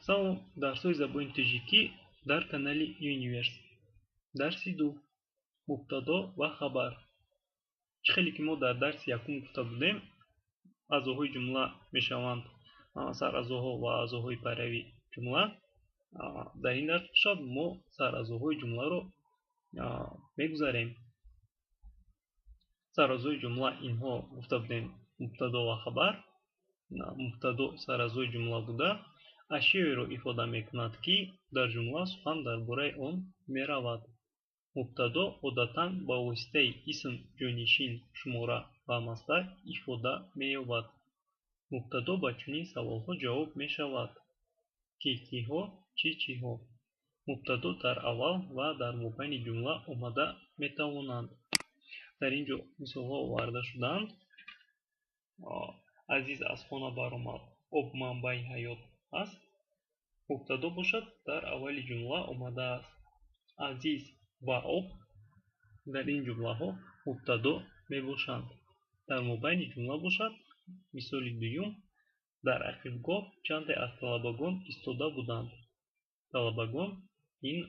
Салом, дарсҳои забони тоҷикӣ дар канали Юниверс. Дарси 2. Мубтадо ва хабар. Чӣ хеле ки мо дар дарси якум гуфта будем, аъзоҳои ҷумла мешаванд сараъзоҳо ва аъзоҳои пайрави ҷумла. Дар ин дарс бошад мо сараъзоҳои ҷумларо мегузарем. Сараъзои ҷумла инҳо гуфта будем мубтадо ва хабар. Мубтадо сараъзои ҷумла буда, ашёеро ифода мекунад, ки дар ҷумла сухан дар бораи он меравад. Мубтадо одатан ба воситаи исм, ҷойнишин, шумора ва масдар ифода меёбад. Мубтадо ба чунин саволҳо ҷавоб мешавад: ки киҳо, чӣ чиҳо. Мубтадо дар аввал ва дар мобайни ҷумла омада метавонанд. Дар ин ҷо мисолҳо оварда шудаанд. Азиз аз хона баромад, об манбаи ҳаёт аст. Мубтадо бошад дар аввали ҷумла омадааст. Азиз ва об дар ин ҷумлаҳо мубтадо мебошанд. Дар мобайни ҷумла бошад мисоли дуюм: дар ақибгоҳ чанде аз талабагон истода буданд. Талабагон ин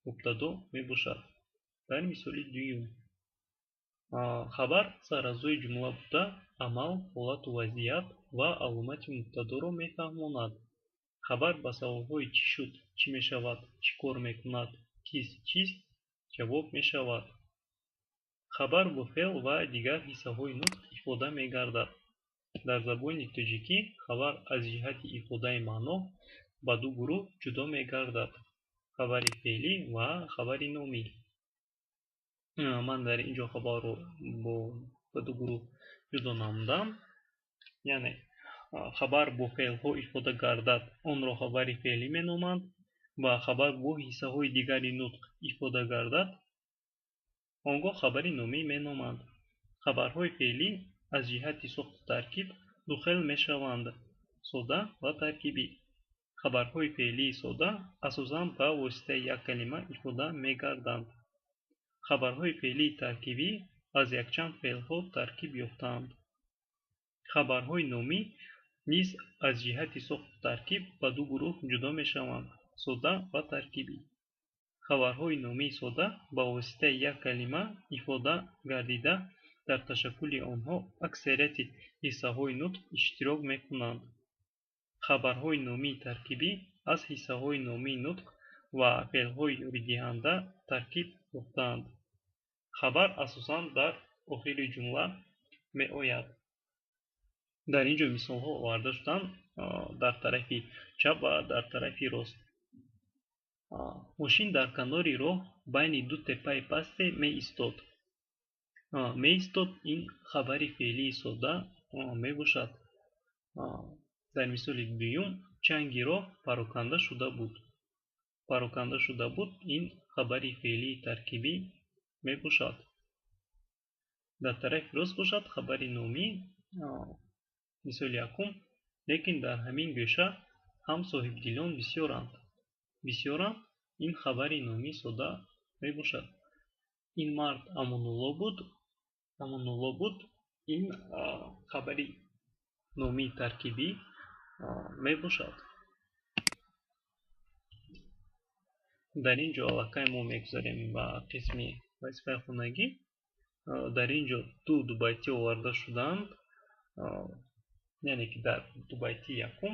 мубтадо мебошад. Дар мисоли дуюм хабар сараъзои ҷумла буда, амал, ҳолату вазъият ва аломати мубтадоро мефаҳмонад. Хабар ба саволҳои чӣ шуд, чӣ мешавад, чӣ кор мекунад, кист, чист ҷавоб мешавад. Хабар бо феъл ва дигар ҳиссаҳои нутқ ифода мегардад. Дар забони тоҷикӣ хабар аз ҷиҳати ифодаи маъно ба ду гурӯҳ ҷудо мегардад: хабари феълӣ ва хабари номӣ. Ман дар ин ҷо хабарро ба ду гурӯҳ ҷудо намудам. Яъне хабар бо феълҳо ифода гардад, онро хабари феълӣ меноманд, ва хабар бо ҳиссаҳои дигари нутқ ифода гардад, он гоҳ хабари номӣ меноманд. Хабарҳои феълӣ аз ҷиҳати сохту таркиб ду хел мешаванд: сода ва таркибӣ. Хабарҳои феълии сода асосан ба воситаи як калима ифода мегарданд. Хабарҳои феълии таркибӣ аз якчанд феълҳо таркиб ёфтаанд. Хабарҳои номӣ низ аз ҷиҳати сохту таркиб ба ду гурӯҳ ҷудо мешаванд: сода ва таркибӣ. Хабарҳои номии сода ба воситаи як калима ифода гардида, дар ташаккули онҳо аксарияти ҳиссаҳои нутқ иштирок мекунанд. Хабарҳои номии таркибӣ аз ҳиссаҳои номии нутқ ва феълҳои ёридиҳанда таркиб ёфтаанд. Хабар асосан дар охири ҷумла меояд. Дар ин ҷо мисолҳо оварда шуданд дар тарафи чап ва дар тарафи рост. Мошин дар канори роҳ байни ду теппаи пасте меистод. Меистод ин хабари феълии сода мебошад. Дар мисоли дуюм чанги роҳ пароканда шуда буд. Пароканда шуда буд ин хабари феълии таркибӣ мебошад. Дар тарафи рост бошад хабари номӣ, мисоли якум, лекин дар ҳамин гӯша ҳам соҳибдилон бисёранд. Бисёранд ин хабари номии сода мебошад. Ин мард Амонулло буд. Амонулло буд ин хабари номии таркибӣ мебошад. Дар ин ҷо аллакай мо мегузарем ба қисми вазифаи хонагӣ. Дар ин ҷо ду дубайтӣ оварда шудаанд. Яъне ки дар дубайтии якум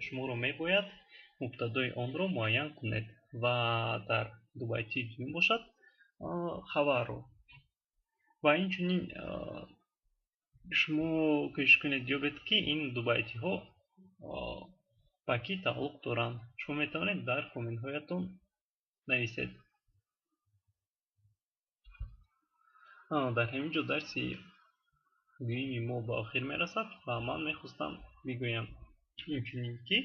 шуморо мебояд мубтадои онро муайян кунед ва дар дубайтии дуюм бошад хабарро. Ва инчунин шумо кӯшиш кунед ёбед, ки ин дубайтиҳо ба кӣ тааллуқ доранд. Шумо метавонед дар комментҳоятон нависед. Дар ҳамин ҷо дарси дуюми мо ба охир мерасад ва ман мехостам бигӯям инчунин ки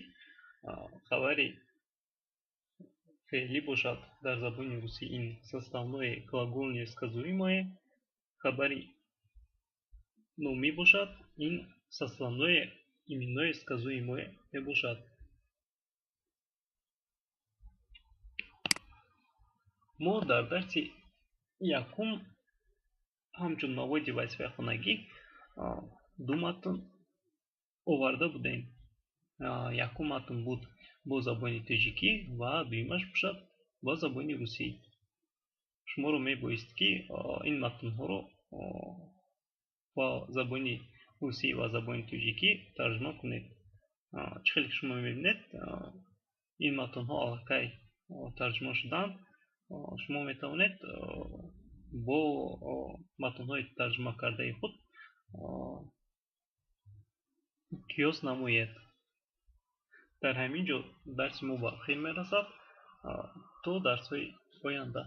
хабари феълӣ бошад дар забони русӣ ин составное глагольное сказуемое, хабари номӣ бошад ин составное именное сказуемое мебошад. Мо дар дарси якум ҳамчун маводи вазифаи хонагӣ ду матн оварда будем. Якум матн буд бо забони тоҷикӣ ва дуюмаш бошад бо забони русӣ. Шуморо мебоист, ки ин матнҳоро ба забони русӣ ва забони тоҷикӣ тарҷума кунед. Чӣ хеле ки шумо мебинед, ин матнҳо аллакай тарҷума шудаанд. Шумо метавонед бо матнҳои тарҷума кардаи худ қиёс намоед. Дар ҳамин ҷо дарси мо ба охир мерасад. То дарсҳои оянда.